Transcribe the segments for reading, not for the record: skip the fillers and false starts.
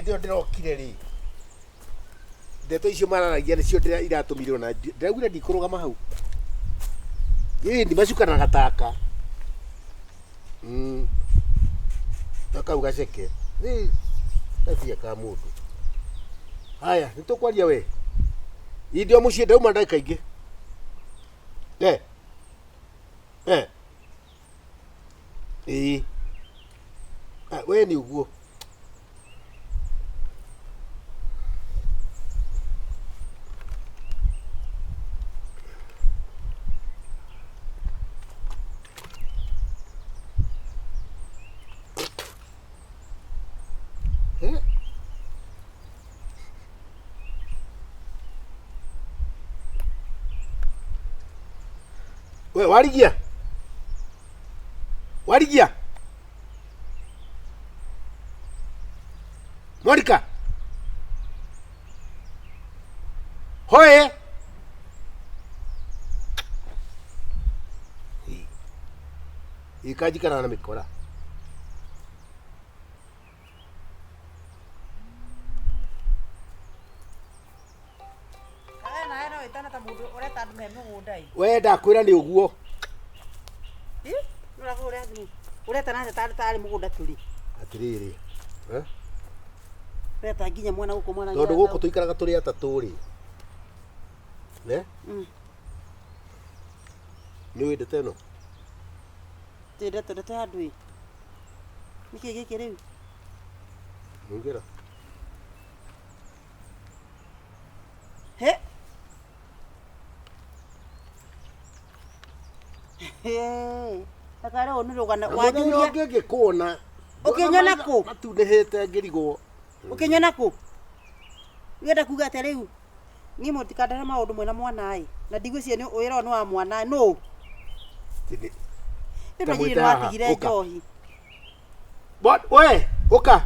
Hĩndĩ ĩyo ndĩrokire rĩ, ndeto icio mararagia nĩcio iratũmire ona ndĩraugire ndikũrũgama hau. Ĩĩ macukanaga gataka. Ta kau gaceke. Ĩ gatirĩ ka mũndũ. Haya, nĩ tũkwaria we. Ĩ ndĩ o mũciĩ ndauma ndagĩka ingĩ. Eh. Eh. Ĩĩ. Ah, we nĩ ũguo. Eh? We warigia warigia Monica hoe ikanjikara na mikora. Kae nawe no wĩtana ta mũndũ ũreta andũ me mũgũnda ĩ. We ndakwĩra nĩ ũguo. Ĩ, nũraga ũrĩa thimũ. Ũretana atĩa ta tarĩ mũgũnda tũrĩ? Atĩrĩrĩ, eh? Ũreta nginya mwana gũkũ mwana. Tondũ gũkũ tũikaraga tũrĩ atatũ rĩ, ne? Nĩ ũĩ ndeto ĩno? Tĩ ndeto ndeto ya ndũĩ. Nĩkĩ gĩkĩ rĩu? Nungĩra. He. He. Akarĩ ũũ nĩ rũgano Na mũthenya wanjuria. ũngĩ ngĩkuona. Ũkĩnyona kũ? Matunĩhĩte ngĩrigwo. Ũkĩnyona kũ? Ũrenda kuga atĩa rĩu? Niĩ mũtikandehere maũndũ mwĩna mwana ĩ. Na ndigwĩciria nĩ wĩra ũyũ nĩ wa mwana nũ? Nĩ- Nĩ Ta ndwajire mwĩte haha, nĩwatigire ũka. njohi. We, ũka.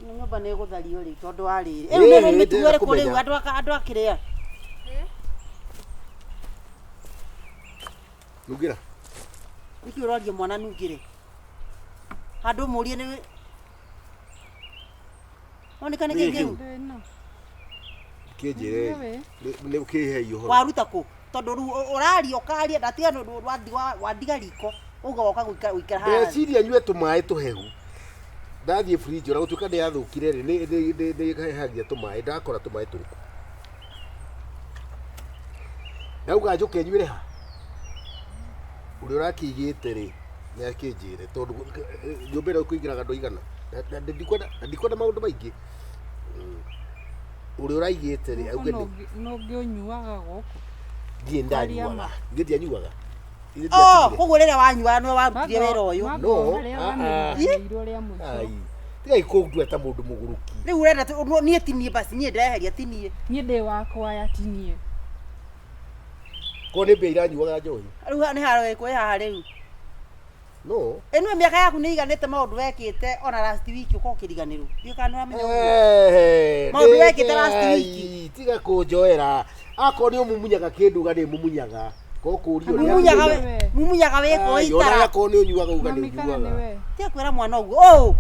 Ĩno nyũmba nĩ ĩgũthario rĩu tondũ wa rĩrĩ. Ĩĩ, Rĩu nĩ ĩĩ, mĩtugo ĩrĩkũ rĩu ndĩrenda andũ andũ akĩrĩa? Nungĩra. Nĩkĩ ũroria mwana nungĩre? Handũ ũmũrie nĩ Oneka nĩ Nĩ kĩ kĩu? kĩu? Kĩnjĩre. Nĩ ũkĩhei ũhoro. Waruta kũ? Tondũ rĩu ũraria ũkaria ndatiga nĩ ũndũ wandiga riko ũguo woka gũikara gũikara haha. Ndeciria nyue tũmaĩ tũhehu. Ndathiĩ fridge ona gũtuĩka nĩ yathũkire rĩ, nĩ hehagia tũmaĩ, ndakora tũmaĩ tũrĩkũ. Ndauga njũke nyuĩre ha? Ũrĩa ũrakĩigĩte rĩ, nĩ akĩnjĩre tondũ nyũmba ĩno ĩkũingĩraga andũ aigana? Na ndikwenda maũndũ maingĩ. Ũrĩa ũraigĩte rĩ, auge nĩ Nũngĩ ũnyuaga gũkũ. Niĩ Kwaria ndanyuaga. ma. Niĩ ndianyuaga. Ithe Oh, ndiatigire. koguo rĩrĩa wanyuaga nĩwe warutire wĩra ũyũ. No, Harĩa ah, ah. wamĩrutĩirwo rĩa mũico. Ai, tigai kũndua ta mũndũ mũgũrũki. Rĩu ũrenda niĩ ti niĩ basi niĩ ndeheria ti niĩ. Niĩ ndĩ wakwa ya ti niĩ. Korwo nĩ mbia iranyuaga njohi. Rĩu nĩ haro ĩkũ ĩ haha rĩu. No. Ĩno mĩaka yaku nĩ iganĩte maũndũ wekĩte ona last week ũkorwo ũkĩriganĩrwo. Ndiũĩ kana nĩ ũramenya ũguo. Eh, Maũndũ wekĩte last ai, week. Tiga kũnjoera. Akorwo nĩ ũmumunyaga kĩndũ uga nĩ mũmunyaga. Korwo kũũrio nĩ Mumunyaga we. Mumunyaga wĩko Ai, ona itara. akorwo nĩ ũnyuaga uga nĩ Mami kana nĩ ũnyuaga. we. Tiga kwĩra mwana ũguo. Ũũ.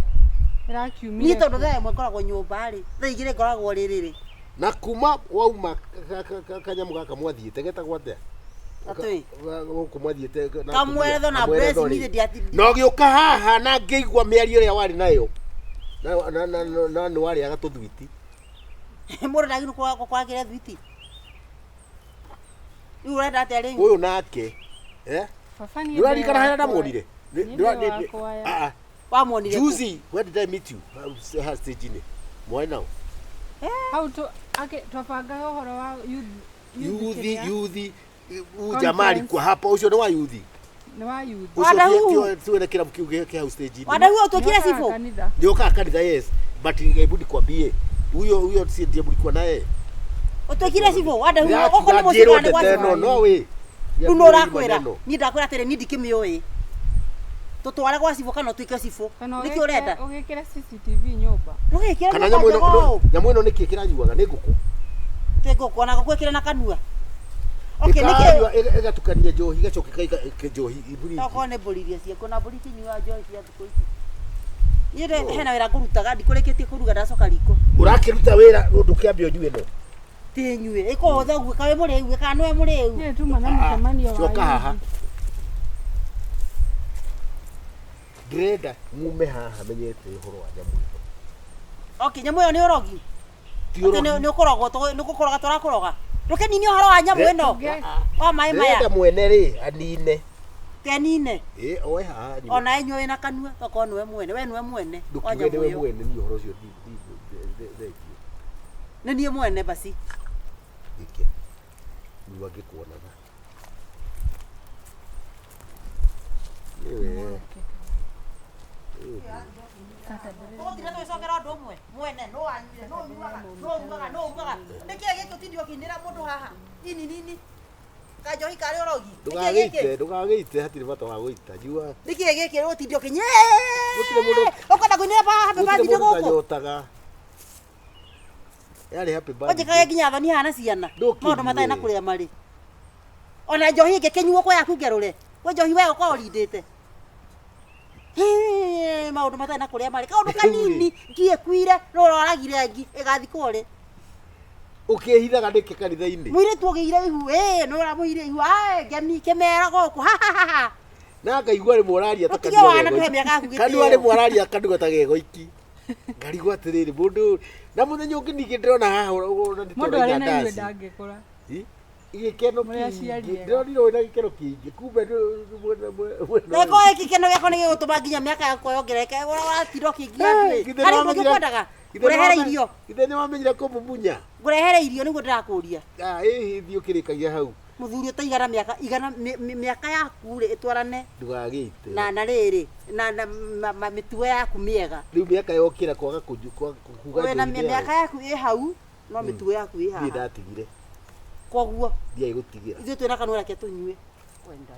Ĩrakiumire. Niĩ tondũ thaa ĩmwe ngoragwo nyũmba rĩ, thaa igĩrĩ ngoragwo rĩrĩ rĩ. Na kuma wauma kanyamũ gaka mwathiĩte getagwo atĩa? Atĩ? Gũkũ mwathiĩte na Kamweretho na Kamweretho blessing rĩ. ithe ndiati. Na ũgĩũka haha na ngĩigua mĩario ĩrĩa warĩ nayo. Na nĩ warĩaga tũthwiti. Mũndũ ndagĩrĩirwo gũkwagĩra thwiti. Rĩu ũrenda atĩa rĩu? Ũyũ nake, eh? Baba niĩ Nĩ ũraririkana ndĩ harĩa wakwa. ndamuonire? Niĩ ndĩ wakwa ya. Ah, ah. Wamuonire kũ? Juzi, where did I meet you? Ha stage-inĩ. Mwarĩ nao. Hau tu twabangaga ũhoro wa youth Youth, kĩrĩa? youth, huyu jamaa alikuwa hapa, ũcio nĩ wa youth. Nĩ wa youth. Ũcio Wadahu. tiwe na kĩrabu kĩu kĩ hau stage-inĩ. Wadau ũtuĩkire Nĩokaga cibũ? kanitha. Nĩokaga kanitha, yes. But hebu nikwambie, huyo huyo si ndiye mlikuwa naye. Ũtuĩkire cibũ? Wadau Ndĩrakiuga gũkũ nĩ mũciĩ njĩrwo kana nĩ gwa ndeto cibũ? ĩno, no wĩ. Rĩu nũ ũrakwĩra? Niĩ ndakwĩra atĩrĩ niĩ ndikĩmĩũĩ. Tũtware gwa cibũ kana ũtuĩke cibũ. Kana Nĩkĩ ũrenda? ũgĩkĩre CCTV nyũmba. Ndũgĩkĩre Kana nyũmba nyamũ ĩno njega ũũ. nyamũ ĩno nĩkĩ kĩranyuaga? Nĩ ngũkũ. Tĩ ngũkũ ona ngũkũ ĩkĩre na kanua. Okay, nĩkĩ Ĩkanyua, ĩgatukania njohi ĩgacoka ĩkaiga njohi iburi. Tokorwo nĩ mbũri iria ciaku na mbũri itinyuaga njohi cia thikũ ici. Niĩ hena wĩra ngũrutaga ndikũrĩkĩtie kũruga ndacoka riko. Ũrakĩruta wĩra ndũkĩambe ũnyue no. Ti nyue ĩkũhũtha ũguo kaĩ mũrĩu kana nĩwe mũrĩu. Niĩ tuma na mũcemanio wa Coka haha. yuthi. Ndĩrenda mume haha menyete ũhoro wa nyamũ ĩno. Okay, nyamũ ĩyo nĩ ũrogi. Ti Atĩ ũrogi. nĩ ũkũrogwo nĩ gũkũroga tũrakũroga. Ndũkĩnine ũhoro wa nyamũ ĩno wa maĩ maya. Ndĩrenda mwene rĩ anine. Kenine. Ĩ oe haha anyue. Ona inyuĩ wĩna kanua tokorwo nĩwe mwene we nĩwe mwene wa Ndũkiuge nyamũ nĩwe ĩyo. mwene niĩ ũhoro ũcio thengio. Nĩ niĩ mwene basi. Ike. Nyua ngĩkuonaga. Nĩwe. Tũgũtinda tũgĩcokera ũndũ ũmwe mwene no wanyuire no ũnyuaga no ũnyuaga no ũnyuaga nĩkĩĩ gĩkĩ ũtindi ũkĩinĩra mũndũ haha ini nini kanjohi karĩ ũrogi nĩkĩĩ gĩkĩ Ndũgagĩite, ndũgagĩite hatirĩ bata wa gũita. Nyua. nĩkĩĩ gĩkĩ ũtindi ũkĩnye Gũtirĩ mũndũ- ũkwenda kũinĩra pa happy Gũtirĩ birthday mũndũ gũkũ ũtanyotaga. Yarĩ happy birthday. ũnjĩkage nginya thoni hana ciana Ndũkĩnyue. maũndũ matarĩ na kũrĩa marĩ ona njohi ĩngĩkĩnyuo kwa yaku ngerũre kwĩ njohi we ũkorwo ũrindĩte Hĩ, maũndũ matarĩ na kũrĩa marĩ kaũndũ kanini ngi ĩkuire no ũroragire ngi ĩgathikwo rĩ Ũkĩhithaga nĩkĩ kanitha-inĩ? mũirĩtu ũgĩire ihu ĩ nĩ ũramũire ihu ae ngemi kĩmera gũkũ ha, ha, ha, ha. Na ngaigua rĩmwe ũraria ta Ũtige kanua wana gegoiki. tũhe mĩaka yaku gĩtĩo. Kanua rĩmwe araria kanua ta gegoiki. Ngarigwo atĩrĩrĩ mũndũ ũyũ- na mũthenya ũngĩ ningĩ ndĩrona haha ũrona nĩ Mũndũ tũraiga arĩ na iwe ndaci. ndangĩkũra. Ĩ? Gĩkeno Mũrĩ aciari kĩingĩ ega. ndĩronire wĩna gĩkeno kĩingĩ kumbe Reko ĩki kĩno gĩakwa nĩ gĩgũtũma nginya mĩaka yakwa yongerereke ũratinda ũkĩngia atĩrĩ harĩ ũndũ ũngĩ kwendaga ngũrehere irio Ithe nĩ wamenyire kũmumunya. ngũrehere irio nĩguo ndĩrakũria Ah, ĩhi thiĩ ũkĩrĩkagia hau mũthuri ũtaigana mĩaka igana mĩaka yaku rĩ ĩtwarane ndũgagĩite. na rĩrĩ na mĩtugo yaku mĩega Rĩu mĩaka yokĩra kwaga kuga wĩna njohi nĩ mĩaka yaku ĩ hau no mĩtugo yaku ĩ Niĩ haha ndatigire koguo ndiaĩ gũtigĩra. ithuĩ twĩna kanua reke tũnyue kwenda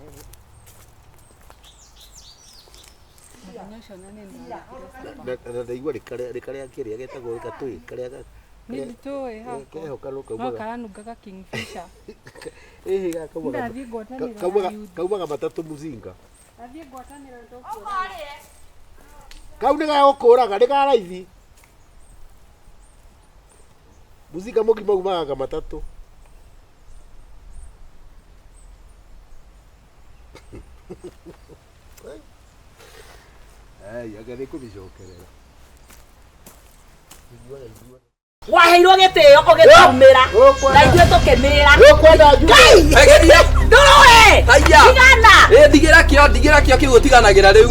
Mũthenya ũcio na nĩ ndarĩkire. Na ndaigua rĩkarĩa kĩrĩa getagwo gatũĩ karĩa Nĩ nditũĩ hakwa. keho kano No kaumaga karanungaga Kingfisher. ĩhĩ kaumaga Ndathiĩ ngwatanĩro ya kaumaga yuthi. kaumaga matatũ muzinga Ndathiĩ ngwatanĩro nĩtũkuona. kau nĩ gagũkũraga nĩ ka raithi muzinga mũgima umaga matatũ Ai, anga nĩ kũmĩcokerera. Waheirwo gĩtĩo ũgĩtumĩra na ithuĩ tũkĩmĩra. Ũkwenda njuge? Ngai! Ndũrũe! Haiya! Tigana! Ĩ ndigĩra kĩo, ndigĩra kĩo kĩu ũtiganagĩra rĩu.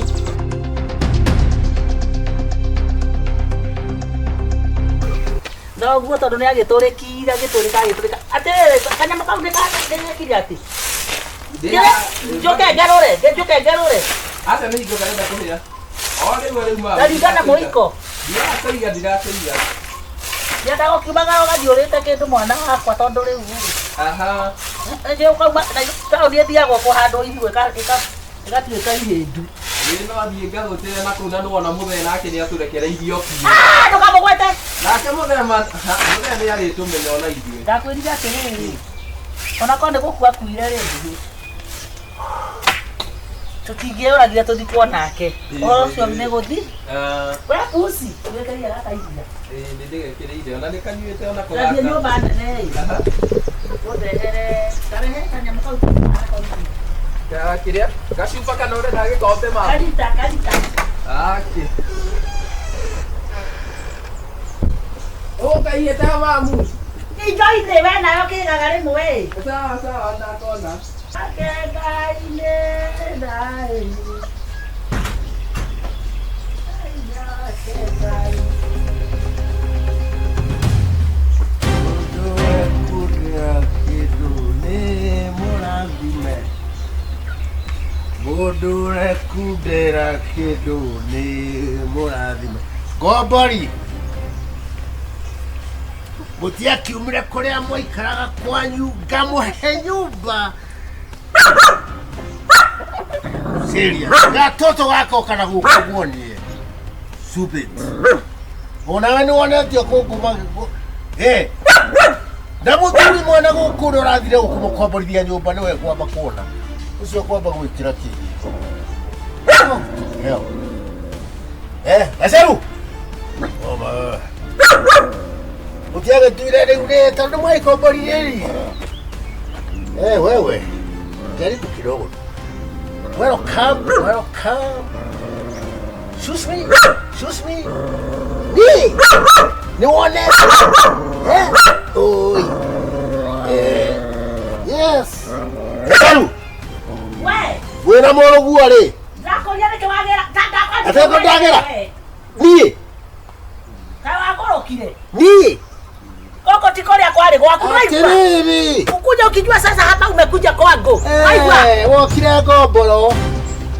Noguo tondũ nĩ agĩtũrĩkire agĩtũrĩka agĩtũrĩka atĩrĩrĩ kanyamũ kau nĩ gekire atĩ njũke ngerũre njũke ngerũre Aca nĩ hingo ndarenda kũhĩa. O rĩu rĩu ma. ndaringana mũiko Ndirakĩiga ndirakĩiga. ndienda gũkiumaga ũgathiĩ ũrĩte kĩndũ mwana wakwa tondũ rĩu Aha. rĩ ũkauma taũni ĩthiagwo kũhandwo ihu ĩgatuĩka ihĩndu. Ĩ no thiĩ ngagũtĩre na kũu na nĩwona mũthee nake nĩ atũrekereirio biũ. Ah, ndũkamũgwete. Nake mũthee ma mũthee nĩ arĩtũmenya ona ithuĩ. Ndakwĩrire atĩrĩrĩ ona korwo nĩ gũkua akuire rĩ tũtingĩũragire tũthikwo nake ũhoro ũcio nĩ gũthi Ah, we pusi wĩkĩrire gaka iria ĩ nĩ ndĩgekĩrĩire ona nĩ kanyuĩte ona ko ndathiĩ gaka. nyũmba nene ĩ Aha. ũndehere karehe kanyamũ kau Ka kĩrĩa? Gacuba kana ũrenda gĩkombe ma? karita karita Akĩ. Ũkaiyĩte mamu. injohi we nayo kĩgaga rĩmwe ĩ Sawa sawa ndakona. ake Ngai nĩ thayũ. Ngai nake Ngai. Kũrĩa kĩndũ nĩ mũrathime mũndũ ũrekundĩra kĩndũ nĩ mũrathime ngombori mũtiakiumire kũrĩa mwaikaraga kwanyu ngamũhe nyũmba Serious. Gatoto gakoka na gũkũ guonie stupid onawe nĩ wonetio kũnguma. Eh. Na mũthuri mwana gũkũ ũrĩa ũrathire gũkũmũkomborithia nyũmba nĩwe kwamba kuona. Ũcio kwamba gwĩkĩra kĩ. Heo. Eh, Gaceru. Oma. Ũtiagĩtuire rĩu rĩ tondũ mwaikomboririe rĩ. Eh, wewe. Jaribu kidogo. Welcome, welcome. Excuse me, excuse me. Ni. Ni wone. Eh? Oi. Eh. Yes. Gaceru. We, Wĩna mũrũguo rĩ. ndakũria nĩkĩ wagĩra? Atĩ ko ndagĩra? Niĩ. Kaĩ wagũrũkire? Niĩ. Gũkũ ti kũrĩa kwarĩ gwaku waigua? Atĩrĩrĩ. Ukuja ukijua sasa hapa umekuja kwangu. Waigua? Eh, wokire ngomboro.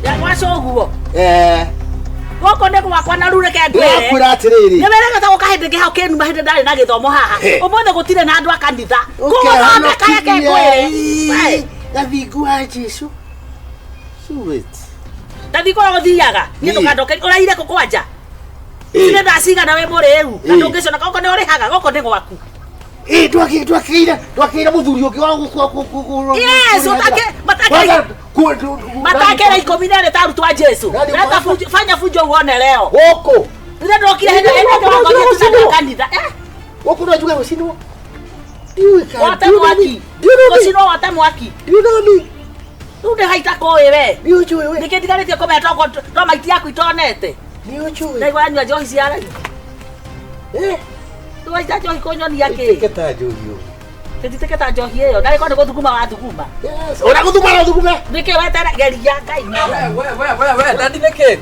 Ya gwacoguo. Eh, Gũkũ nĩ gwakwa na rĩu reke ngwĩre. ndĩrakwĩra atĩrĩrĩ. Nĩ werega ta gũka hĩndĩ ĩngĩ hau kĩnuma hĩndĩ ndarĩ na gĩthomo haha. He. Ũmũthĩ gũtirĩ na andũ a kanitha. Kũgũthondeka reke ngwĩre. We, Gathingu wa Jesu. Sweet. Ndathi kũrĩa gũthiaga. Niĩ Ĩ. ndũkandokerie. Ũraire kũ kwanja? Ĩ. Nĩ thaa cigana wĩ mũrĩu? Na Ĩ. ndũngĩconoka gũkũ nĩ ũrĩhaga gũkũ nĩ gwaku. Ĩ, twakĩire twakĩire mũthuri ũngĩ wa gũkũ. Yes, Matakĩra 12 ta arutwo a Jesu. Nani Leta ũkwamba? fujo, fanya fujo uone leo. Gũkũ. Rĩrĩa ndokire hĩndĩ ĩrĩa Nĩ wakorire gũcinwo. tũna kanitha. Eh, Gũkũ no njuge gũcinwo. Ndiũĩ kana- wote do you know me? mwaki. Do you know me? Gũcinwo wote mwaki. Do you know me? Rĩu ndĩ haita kũĩ we. Nĩ ũnjũĩ we? Nĩkĩ ndigarĩtie kũmenya tokorwo to maiti yaku itonete. Nĩ ũnjũĩ? Ndaigua anyua njohi cia raithi. Eh, Rĩu waita njohi kũnyonia kĩ? ĩtĩke ta njohi ũguo. Tũtitĩke ta njohi ĩyo. Ndarĩ korwo nĩ gũthuguma wathuguma. Yes. Ona gũthuma no thugume. Nĩkĩ wetere geria Ngai. We we we we dadi nĩkĩ?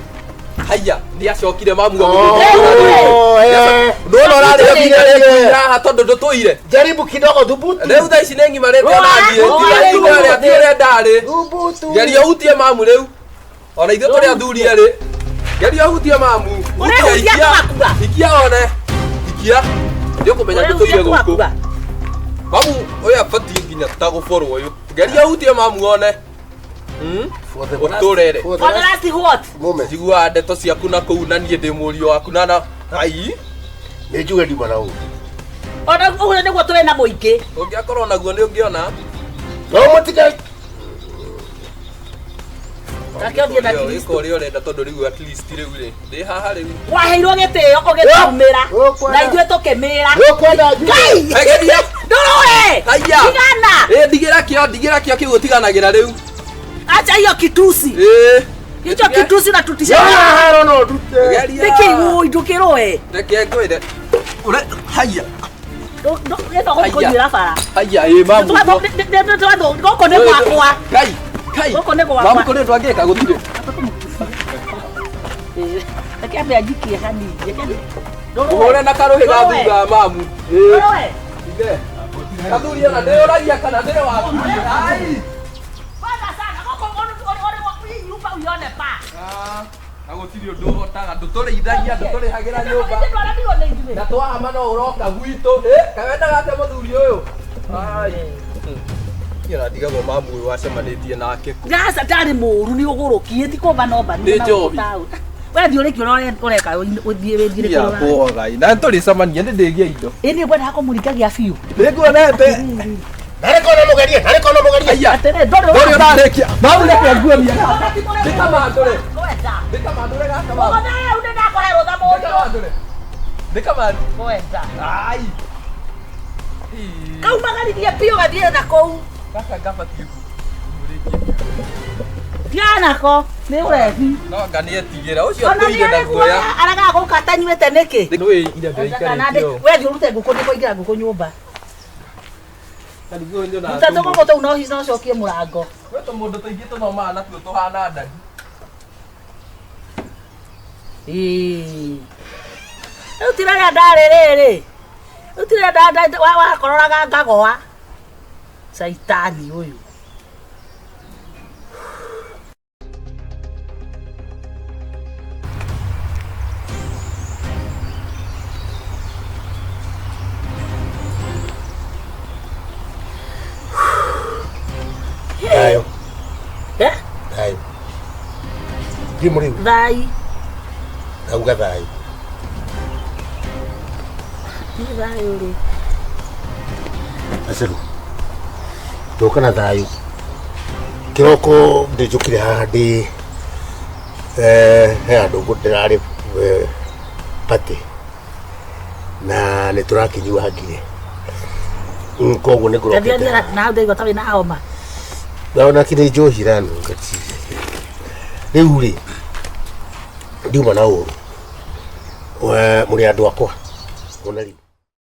Haiya, nĩacokire mamu Oh, eh. Ndona ũrarĩ Nĩ- haha tondũ ndũtũire. Jaribu kidogo thubutu. Rĩu thaa ici nĩ ngimarĩte ona niĩ. Rũa, Tiga ũrĩa ti ũrĩa ndarĩ. Thubutu. Geria ũhutie mamu rĩu. Ona ithuĩ tũrĩ athuri erĩ. Geria ũhutie mamu. Ũrehutia Hutia, ikia. twakua. Ikia one. Ikia. Nĩũkũmenya ndũtũire gũkũ. Ũrehutia Mamu ũyũ abatiĩ nginya ta gũborwo ũyũ. Geria ũhutie mamu one. Hmm? For the last- Ũtũrere. for the For the last last what? moment. Njiguaga ndeto ciaku na kũu na niĩ ndĩ mũriũ waku na na ai Nĩ njuge nduma na ũũ. Ona ũguo nĩguo tũrĩ na mũingĩ. ũngĩakorwo naguo nĩ ũngĩona. No mũtige. Take ũthiĩ na Ĩka Kristo. ũrĩa ũrenda tondũ rĩu at least rĩu rĩ ndĩ haha rĩu. Waheirwo gĩtĩo ũgĩtũmĩra Ũkwenda- na ithuĩ tũkĩmĩra. Ũkwenda njuge. Ngai! Geria. Ndũrũe! Haiya. Tigana! Ĩ ndigĩra kĩo ndigĩra kĩo kĩu ũtiganagĩra rĩu. Acha hiyo kitusi. Ĩ. Hicho kitusi na tutisha. Haro no ndute. Geria. Nĩkĩ ũĩ ndũkĩrũe? Reke ngwĩre. Ũre haiya. Gĩtho gũkũnyuĩra bara. Haiya ĩ mamu. Gũkũ nĩ gwakwa. Kai. Kai. Gũkũ nĩ gwakwa. Mamu kũrĩ ũndũ angĩka gũtirĩ. Reke ambe anjikie hanini. Ũhũre na karũhĩ ga Ndũrũe. thutha mamu. Ĩ. Ndũrũe. Ithe. Kathuri ona ndĩũragia kana ndĩ waku. Ai. Kwanza sana gũkũ ũrĩ hii nyumba uione pa. Ah, na gũtirĩ ũndũ ũhotaga ndũtũrĩithagia ndũtũrĩhagĩra nyũmba Ithuĩ twaremirwo nĩ ithuĩ. na twahama no ũroka gwitũ kaĩ wendaga atĩa mũthuri ũyũ Ai. Niĩ ona ndigagwo mamu ũyũ wacemanĩtie nake kũ Gaca ndarĩ mũũru nĩ ũgũrũkie ti kũmba nomba Nĩ njohi. We thiĩ ũrĩkie ũrĩa ũreka ũthiĩ wĩthiĩre kũrĩa ũrathiĩ. Ngai na nĩtũrĩcemania nĩ ndĩgie indo Ĩ niĩ ngwendaga kũmũringagia biũ. nĩnguonete Narĩ kona mũgerie, narĩ kona mũgerie. aya Atĩrĩ ndũrĩ ndũrĩ ũrarĩkia mamu reke nguonie gaka ndĩkamandũre Kwenda. ndĩkamandũre gaka mamu Ũgũthe rĩu nĩndakũhe rũtha mũndũ. ndĩkamandũre ndĩkamandũre Kwenda. ai Kaumagaririe biũ gathiĩ na kũu. gaka ngabatiĩ kũmũrĩkia Tigana nako nĩ ũrebi. no anga nĩetigĩra ũcio Ona atũire nĩ na guoya aragaga gũka atanyuĩte nĩkĩ? nĩũĩ ira ndĩraikarĩtio We thiĩ ũrute ngũkũ nĩkũingĩra ngũkũ nyũmba. Ruta tũgũkũ tũu no hihi no ũcokie mũrango. Gwĩ tũmũndũ tũingĩ tũthomaga natuo tũhana ndari Ĩĩ. Rĩu ti rĩrĩa ndarĩ rĩrĩ. Rĩu ti rĩrĩa wakororaga ngagoa. Caitani ũyũ. Thayũ. Eh? Thayũ. Thiĩ mũrĩu. Thai. Ndauga thayũ. Nĩ thayũ rĩ. Gacerũ, ndoka na thayũ. Kĩroko ndĩnjũkire haha ndĩ he handũ ndĩrarĩ party na nĩ tũrakĩnyuangire. Koguo nĩ ngũrokete. Na hau ndaigua ta wĩna homa. Naona kĩrĩ njohi iranunga ti. Rĩu rĩ, ndiuma na ũru. Mũrĩ andũ akwa. Ona rĩu.